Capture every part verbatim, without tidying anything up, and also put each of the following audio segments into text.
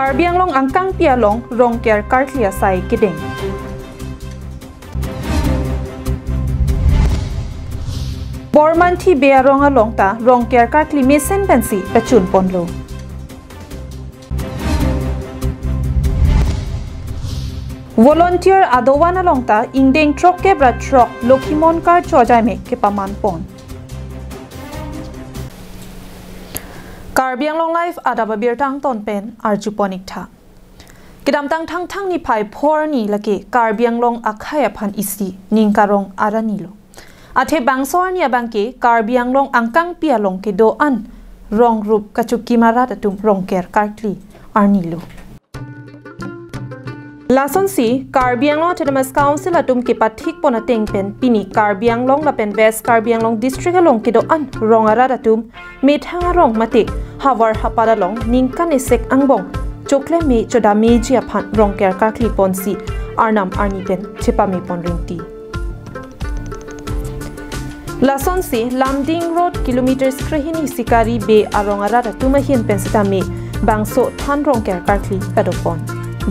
Karbi Anglong angkangpi along Rongker karkli asai kedeng. Bormanthi Bey arong along ta Rongker karkli mesen pensi pachun ponlo. Volunteer adovan along ta ingdeng throkkep ra throk Lokhimon Karcho ajai me kepaman pon. Karbi Anglong Live adap abirta angton pen arjupon ik tha. Kedamtang Thangthang niphai phor arni lake Karbi Anglong akhei aphan isi ning karong arni lo. Athe bangso arni abangke Karbi Anglong angkangpi along kedo-an rong rup kachokim arat atum Rongker karkli arni lo. Lasonsi Karbi Anglong Autonomous Council atum kepathik pon ateng pen pini Karbi Anglong lapen West Karbi Anglong District along kedo-an rong arat atum methang arong mate havar hapat along ningkan esek angbong choklem me chodam meji aphan Rongker karkli ponsi arnam arni pen chepame pon ringti. Lasonsi Lumding Road kilometers krehini Sikari Bey arong arat atum ahin pen sitame bangso than Rongker karkli padopon.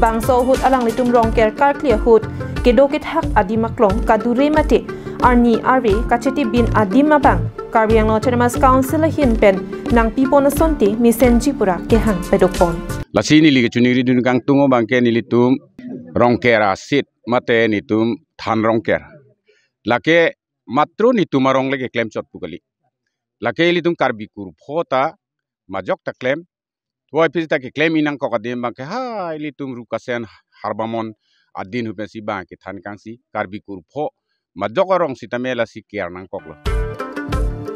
Bangso ahut alanglitum Rongker karkli ahut kedo kethak adim aklong kadure mate arni arve kachetibin adim abang Karbi Anglong Autonomous Council ahin pen nangpipon asonte mesenji pura kehang padopon. Lasi neli kechoningri dun kangtung abangke nelitum Rongker asit mate netum than Rongker. Lake matro netum arong le keklem chot pu kali. Lake ilitum Karbi kurpho ta majok ta klem. Tuai pisi ta keklem inang kok adim abangke ha ilitum Rukasen Harbamon adin hu pensi bang kethan kangsi Karbi kurpho majok arong sitame lasi care nangkoklo.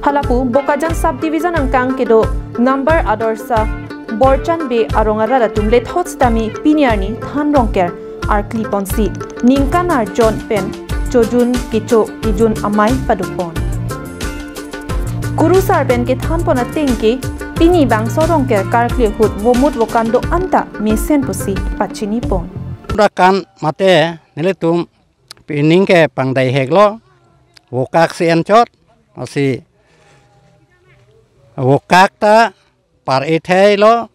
Halapu Bokajan Subdivision angkang kedo number Adorsha Borchan Bey arong arat atum lethot sitame pini arni than Rongker arkli ponsi ningkan arjon pen chojun kecho kejun amei padopon. Kurusar pen kethan pon ateng ke pini bangso Rongker karkli ahut vomut vokan do-an ta mesen pusi pachini pon. Rakan mate nelitum pining ke pangdai heklo, vokak si enchot, asi vokak ta par ethai lo,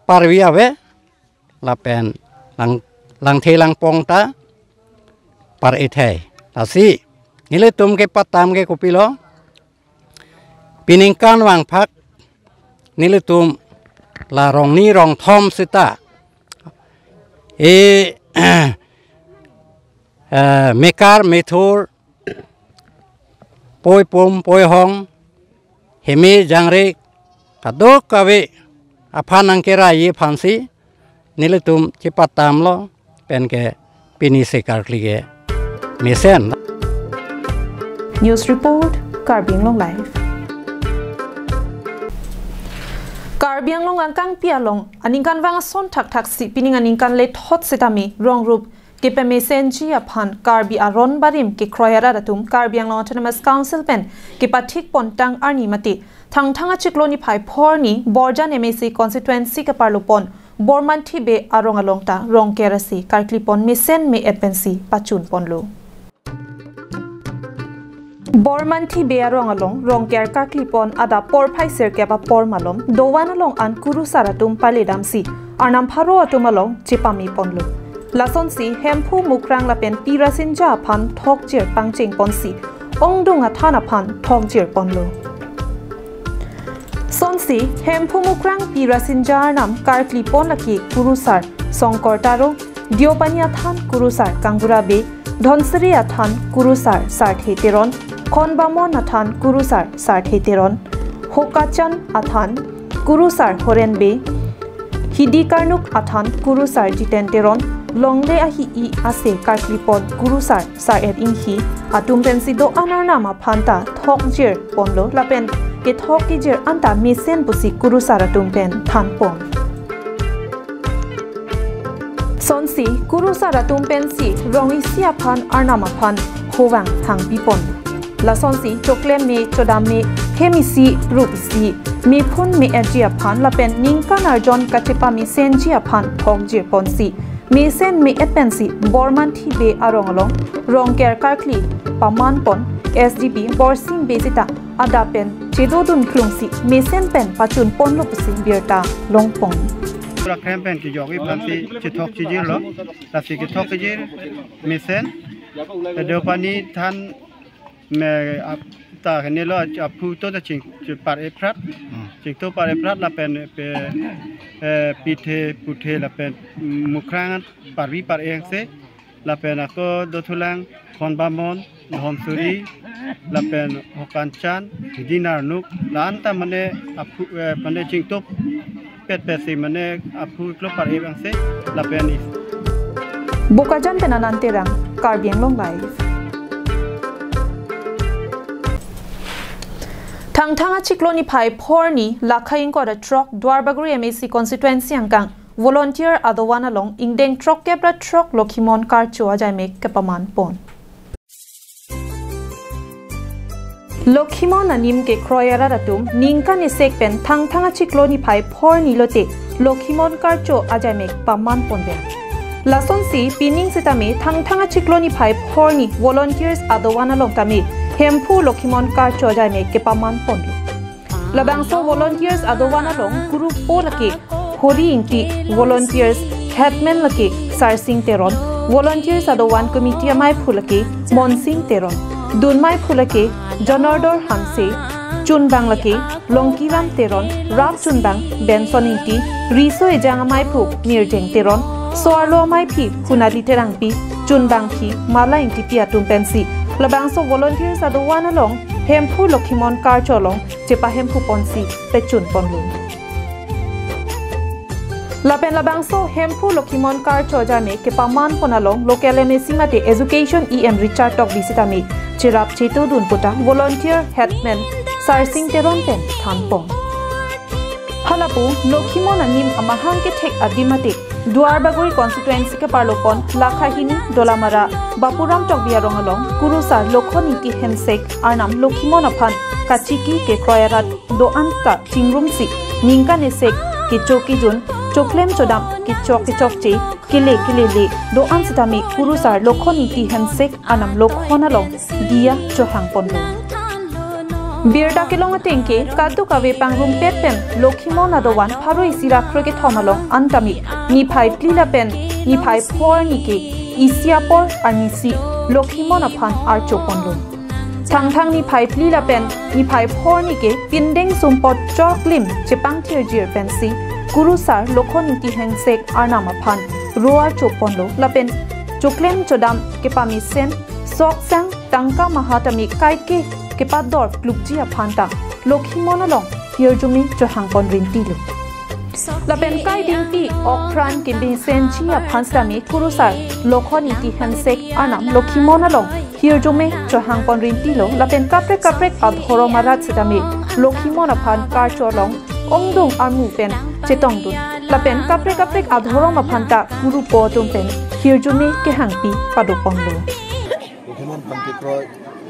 parvi ave, lapen lang, langthe langpong ta par ethai. Asi nelitum kepatam ke kopilo, piningkan vangphak nelitum la rongni rongthom sita e eh, mekar methur, poipum poihong, heme jangre kadokave aphan nangkeraiji aphansi nelitum chepatamlo penke pini si karkli ke mesen. News report, Karbi Anglong Live. Karbi Anglong angkangpi along aningkanvang ason thakthak si pining aningkan lethot sitame rong rup kepamesenji aphan Karbi aron barim kekroi arat atum Karbi Anglong Autonomous Council pen kepathik pontang arni mate Thangthang achiklo niphai phor arni Borjan M A C constituency keparlopon Bormanthi Bey arong along ta Rongker asi karklipon mesen me-et pensi pachun ponlo. Bormanthi Bey arong along Rongker karklipon adap porphai sirkep apor malom dovan along an kurusar atum pale damsi arnam pharo atum along chepame ponlo. Lasonsi Hemphu Mukrang lapen Pi Rasinja aphan thokjir pangcheng ponsi ongdung athan aphan thokjir ponlo. Sonsi Hemphu Mukrang Pi Rasinja arnam karklipon lake kurusar Songkor Taro, Deopani athan kurusar Kangbura Bey, Dhansiri athan kurusar Sarthe Teron, Khonbamon athan kurusar Sarthe Teron, Hokachan athan kurusar Horen Bey, Hidi Karnuk athan kurusar Jiten Teron, longle ahi-i ase karklipon kurusar Sar-et Inghi atum pensi do-an arnam aphan ta thokjir ponlo lapen kethok kejir anta mesen pusi kurusar atum pen thanpon. Sonsi kurusar atum pensi rong isi aphan arnam aphan hovang thangpipon. Lasonsi choklem me, chodam me, hem isi, rup isi, mephun me-etji aphan lapen ningkan arjon kachepamesenji aphan thokjir ponsi mesen me-et pensi Bormanthi Bey arong along Rongker karkli paman pon S D P Borsing Bey sita adap pen chedodun klungsi mesen pen pachun ponlo pusi birta longpon. Pura krem pen kejok-i aphansi chethok chijirlo. Lasi kethok chijir mesen Deopani than me ap-, ta kene lo aphu to ta ching, ching par-e phrat. Hmm. Chingto par-e phrat lapen pe, eh, pithe puthe lapen mukrang parvi par-e angse. Lapen ako dothulang Khonbamon, Dhonsuri, lapen Hokanchan, Dinarnuk, la-an ta mane aphu, eh, mane chingtopet pet si mane aphu klo par-e angse, lapen is. Bokajan pen Anand Terang, Karbi Anglong Live. Thangthang achiklo niphai phorni, lakha ingkoi ra throk, Duarbagori M A C constituency angkang volunteer adovan along ingdeng throkkep ra throk Lokhimon karcho ajaimek kepaman pon. Lokhimon anim kekroi arat atum ningkan esek pen Thangthang achiklo niphai phorni lote Lokhimon karcho ajaimek paman ponver. Lasonsi pining sitame Thangthang achiklo niphai phorni volunteers adovan along tame Hemphu Lokhimon karcho ajaimek kepaman ponlo. Labangso volunteers adovan along kurupo lake Hori Ingti, volunteers headman lake Sarsing Teron, volunteers adovan committee amaiphu lake Monsing Teron, dunmaiphu lake Jonordor Hanse, chunbang lake Longkiram Teron, rap chunbang Benson Ingti, riso ejang amaiphu Mirjeng Teron, so-arlo amaiphi Hunali Terangpi, chunbangphi Mala Ingtipi atum pensi labangso volunteers adovan along Hemphu Lokhimon karcho along chepahemphu ponsi pechun ponlo. Lapen labangso Hemphu Lokhimon karcho ajaimek kepaman pon along local M A C mate education E M Richard Tokbi sitame cherap chetudun puta volunteer headman Sarsing Teron pen than pon. Halapu Lokhimon anim amahang kethek adim mate Duarbagori constituency keparlo pon lakha hini Dolamara Bapuram Tokbi arong along kurusar Lokhon Ingti Hensek arnam Lokhimon aphan kachiki kekroi arat do-an ta chingrumsi ningkan esek kecho kejun, choklem chodam, kechok kechokche, kele kelele do-an sitame kurusar Lokhon Ingti Hensek arnam Lokhon along diya chohang ponlo. Birta kelong ateng ke kadokave pangrumpet pen Lokhimon adovan pharo isi ra kre kethom along an tame niphai phli lapen niphai phorni ke isi apor arnisi Lokhimon aphan archo ponlo. Thangthang niphai phli lapen niphai phorni ke pindeng sumpot choklim chepangthirjir pensi kurusar Lokhon Ingti Hensek arnam aphan ro archo ponlo lapen choklem chodam kepamesen, sok sang, tangka maha tame kaike kepador klukji aphan ta Lokhimon along hirjume chohang pon rintilo. Lapen kai dingpi okpran kemesenji aphan sitame kurusar Lokhon Ingti Hensek arnam Lokhimon along hirjume chohang pon rintilo lapen kaprek kaprek adhorom arat sitame Lokhimon aphan karcho along ongdung armu pen chetongdun lapen kaprek kaprek adhorom aphan ta kurupo atum pen hirjume kehangpi pado ponlo. Lokhimon aphan kekroi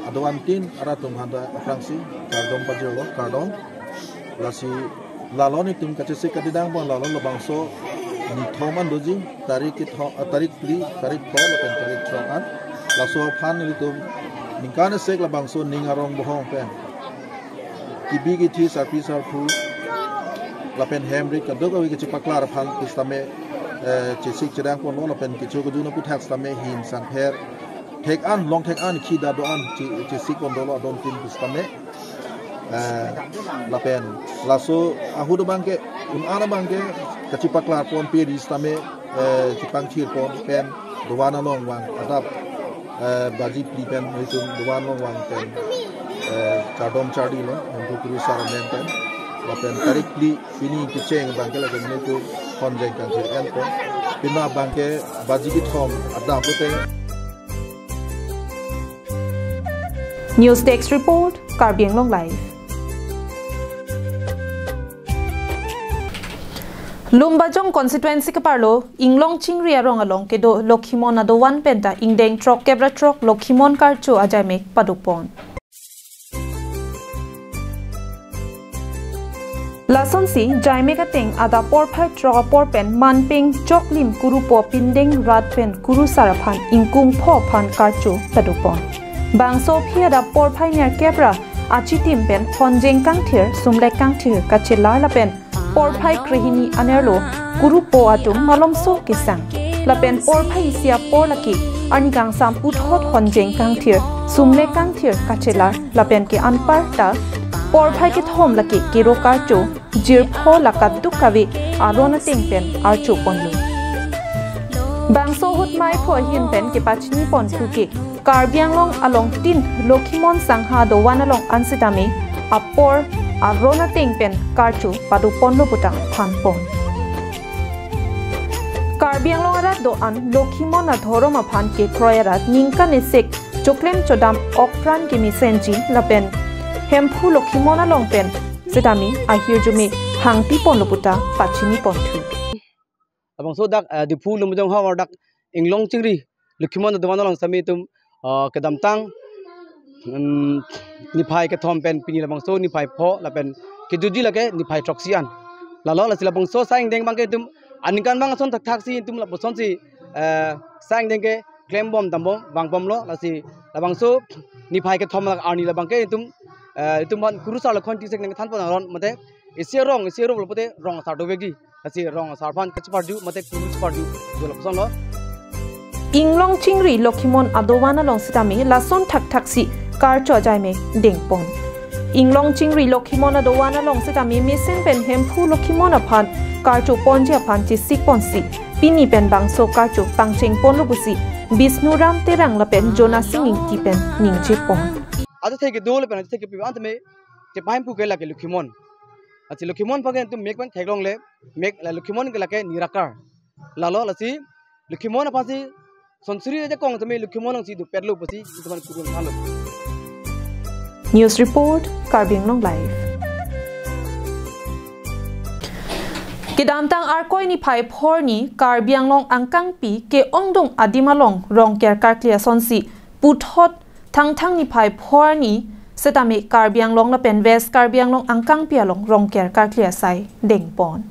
adovan tin arat atum aphan ta aphrangsi kardom pajirlo, kardom. Lasi lalo nelitum kachesik kadidang pon lalo labangso nithom an doji, tarik kethom, ah, tarik phli, tarik pho lapen tarik throk an. Laso aphan nelitum ningkan esek labangso ning arong bohong pen kebi kethe sarpi sarpo lapen hem rit kadokave kachepaklar aphan pusitame, eh, chesik chedang ponlo lapen kecho kejun aputhak sitame hin sangpher thek an, long thek an, khi da do-an che-, chesik pon dolo adon tin pusitame. Eh, lapen laso ahut abang ke, un-an abang ke kachepaklar ponpe ri sitame, eh, chepangthir pon pen dovan along vang adap, eh, baji phli pen nelitum dovan along vang pen, eh, kardom charlilo, Hemphu kurusar amen pen. Lapen tarik phli pini kecheng abang ke lake nelitum honjeng kangthir en pon. Pima abang ke baji kethom adap pute. News Desk Report, Karbi Anglong Live. Lumbajong constituency keparlo Inglong Chingri arong along kedo Lokhimon adovan penta ingdeng throkkep ra throk Lokhimon karcho ajaimek padopon. Lasonsi jaimek ateng adap porphai throk apor pen manpeng choklim kurupo pindeng rat pen kurusar aphan ingkung pho aphan karcho padopon. Bangso aphi adap porphai nerkep ra achitim pen honjeng kangthir, sumlek kangthir kachelar lapen porphai krehini anerlo kurupo atum malomso kesang. Lapen porphai isi apor lake arni kangsam puthot honjeng kangthir, sumle kangthir kachelar, lapen ke anparta porphai kethom lake kero karcho, jirpho la kadokave aron ateng pen archo ponlo. Bangso ahut maiphu ahin pen kepachini ponthu ke Karbi Anglong along tin Lokhimon Sangha dovan along an setame apor aron ateng pen karcho pado ponlo puta thanpon. Karbi Anglong arat do-an Lokhimon adhorom aphan kekroi arat ningkan esek choklem chodam okpran kemesenji lapen Hemphu Lokhimon along pen setame ahirjume hangpi ponlo puta pachini ponthu. Labangso dak, eh, Diphu Lumbajong havar dak Inglong Chingri Lokhimon dovan along setame itum, eh, kedamtang, mm, niphai kethom pen pini labangso niphai pho lapen kejutji lake niphai throksi an. Lalo lasi labangso sang ingdeng abangke itum aningkan abang ason thakthak si itum lapuson si, eh, sang ingdeng keklem bom dam bom vang bomlo, lasi labangso niphai kethom lak arni labangke itum, eh, itum aphan kurusar lakhon tisek neng thanpon aron mate isi rong, isi rong lo pute rong asar dovekji. Lasi rong asar aphan kacheparju mate kuru cheparju do lapuson lo. Inglong Chingri Lokhimon adovan along setame lason thakthak si karcho ajai me dengpon. Inglong Chingri Lokhimon adovan along setame mesen pen Hemphu Lokhimon aphan karcho ponji aphan chesik ponsi pini pen bangso karcho pangcheng ponlo pusi Bisnu Ram Terang lapen Jona Sing Ingti pen ningje pon. Ajat thek kedo lapen ajat thek kepi an tame chepahemphu ke lake Lokhimon. Lasi Lokhimon aphan ke itum mek pen theklongle, mek la Lokhimon ke lake nirakar. Lalo lasi Lokhimon aphan si sonsuri ajakong tame Lokhimon along si dopetlo pusi itum aphan kurun thanlo. News report, Karbi Anglong Live. Kedamtang Arkoi niphai phorni Karbi Anglong angkangpi ke-ongdung adim along Rongker karkli asonsi puthot Thangthang niphai phorni setame Karbi Anglong lapen West Karbi Anglong angkangpi along Rongker karkli asai dengpon.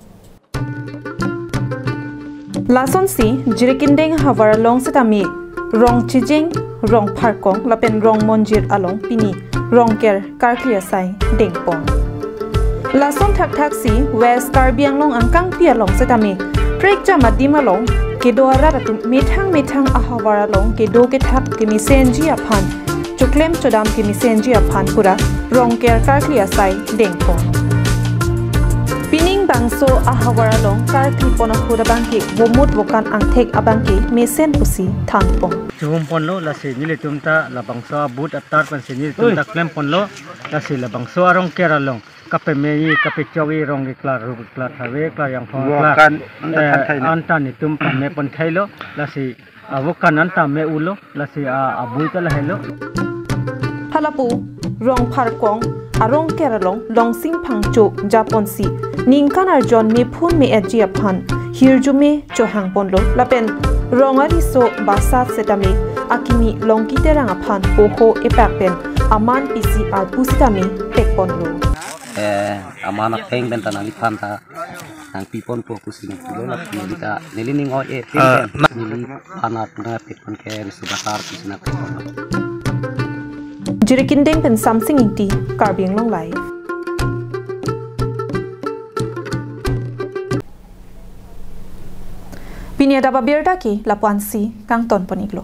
Lasonsi Jirikindeng havar along setame Rong Chijeng, Rong Pharkong lapen Rong Monjir along pini Rongker karkli asai dengpon. Lason thakthak si West Karbi Anglong angkangpi along setame prekjam adim along kedo arat atum methang methang ahavar along kedo kethak kemesenji aphan, choklem chodam kemesenji aphan pura Rongker karkli asai dengpon. Pining bangso ahavar along karkli pon ahut abangke bomut bokan angthek abangke mesen pusi thanpon. Chihum ponlo, lasi nelitum ta labangso abut atar pensi nelitum ta klem ponlo, lasi labangso arongker along kapemeji, kapechokji, rong keklar, ru keklar, thave keklar, yang phong keklar. Bokan, anta eh, than thailo. Anta netum pame pon thailo, lasi, ah, bokan anta me-ulo, lasi, ah, abui ta lahelo. Halapu, Rong Pharkong arongker along Longsing Phangcho japonsi ningkan arjon mephun me-etji aphan hirjume chohang ponlo lapen rong ariso basat setame akimi Longki Terang aphan poho epak pen aman pisi arpu setame pek ponlo. Eh, aman atheng pen ta nangliphan ta nangpi ponpo pusi nangpulo, lapen neli ta neli ning oi-e pen Ah, pen na- neliphan arpu nangpek pon ke riso basat pusi nangpek ponlo. Jirikindeng pen Samsing Ingti, Karbi Anglong Live. Pini adap abirta ke lapu-ansi kangton pon-iklo.